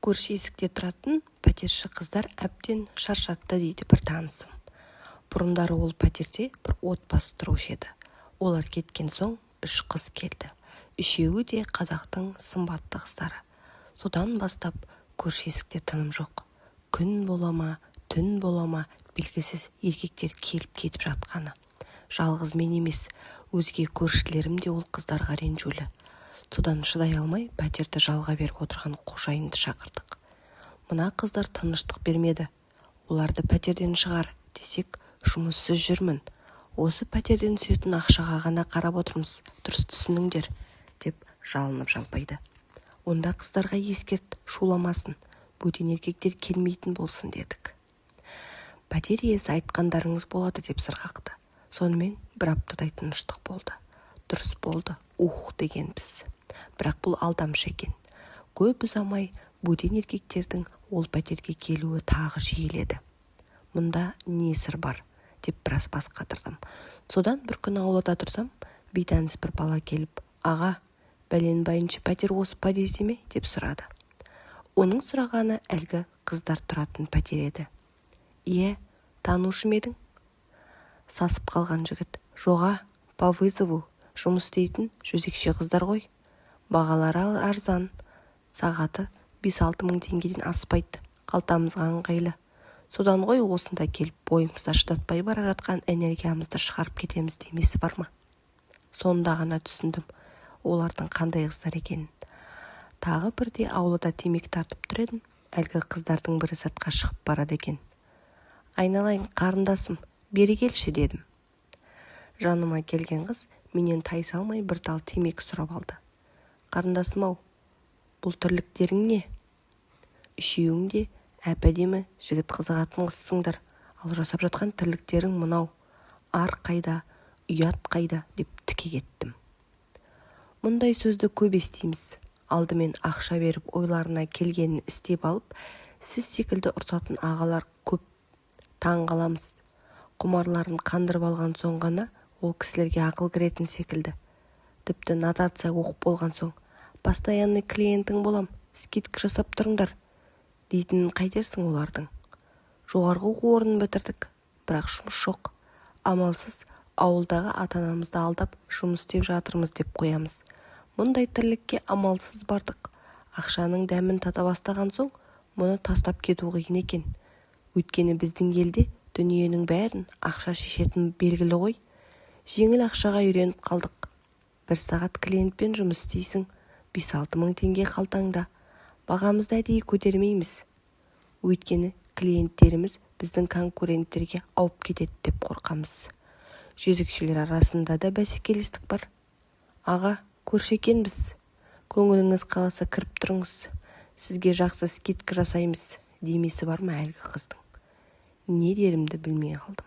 Көрші есікте тұратын пәтерші қыздар әбден шаршатты дейді бір танысым. Бұрындары ол пәтерде бір отбасы тұрушы еді. Олар кеткен соң үш қыз келді. Үшеуі де қазақтың сымбатты қыздары. Содан бастап көрші есікте тыным жоқ. Күн бола ма, түн бола ма, белгісіз еркектер келіп-кетіп жатқаны. Жалғыз мен емес, өзге көршілерім де ол қыздарға ренжулі. Содан шыдай алмай пәтерді жалға беріп отырған қожайынды шақырдық. Мына қыздар тыныштық бермеді. Оларды пәтерден шығар десек, жұмыссыз жүрмін. Осы пәтерден түсетін ақшаға ғана қарап отырмыз, дұрыс түсініңдер, деп жалынып жалпайды. Онда қыздарға ескерт, шуламасын, бөтен еркектер келмейтін болсын дедік. Пәтер иесі айтқандарыңыз болады деп сыр қақты. Сонымен бір аптадай тыныштық болды. Дұрыс болды, ух дегенбіз. Бірақ бұл алдамшы екен. Көп ұзамай бөтен еркектердің ол пәтерге келуі тағы жиіледі. Мұнда не сыр бар деп біраз бас қатырдым. Содан бір күні аулада тұрсам, бейтаныс бір бала келіп, аға, бәленбайыншы пәтер осы подъезде ме деп сұрады. Оның сұрағаны әлгі қыздар тұратын пәтер еді. Иә, танушы ма едің? Сасып қалған жігіт, жоға, по вызову жұмыс істейтін жезөкше қыздар ғой. Бағалары арзан, сағаты 5-6 мың теңгеден аспайды, қалтамызға ыңғайлы. Содан ғой осында келіп бойымызда шыдатпай бара жатқан энергиямызды шығарып кетеміз демесі бар ма? Сонда ғана түсіндім олардың қандай қыздар екенін. Тағы бірде аулада темекі тартып тұр едім, әлгі қыздардың бірі сыртқа шығып барады екен. Айналайын қарындасым, бері келші дедім. Жаныма келген қыз менен тайсалмай бір тал темекі сұрап алды. Қарындасым-ау, бұл тірліктерің не? Үшеуің де әп-әдемі жігіт қызығатын қызсыңдар, ал жасап жатқан тірліктерің мынау. Ар қайда, ұят қайда деп тіке кеттім. Мұндай сөзді көп естиміз. Алдымен ақша беріп ойларына келгенін істеп алып, сіз секілді ұрсатын ағалар көп, таң қаламыз. Құмарларын қандырып алған соң ғана ол кісілерге ақыл кіретін секілді. Тіпті нотация оқып болған соң, постоянный клиентің болам, скидка жасап тұрыңдар дейтінін қайтерсің олардың. Жоғарғы оқу орнын бітірдік, бірақ жұмыс жоқ. Амалсыз ауылдағы ата-анамызды алдап жұмыс істеп жатырмыз деп қоямыз. Мұндай тірлікке амалсыз бардық. Ақшаның дәмін тата бастаған соң мұны тастап кету қиын екен. Өйткені біздің елде дүниенің бәрін ақша шешетіні белгілі ғой. Жеңіл ақшаға үйреніп қалдық. Бір сағат клиентпен жұмыс істейсің, 5-6 мың теңге қалтаңда. Бағамызды әдейі көтермейміз. Өйткені клиенттеріміз біздің конкуренттерге ауып кетеді деп қорқамыз. Жезөкшелер арасында да бәсекелестік бар. Аға, көрші екенбіз. Көңіліңіз қаласа кіріп тұрыңыз. Сізге жақсы скидка жасаймыз демесі бар ма әлгі қыздың. Не дерімді білмей қалдым.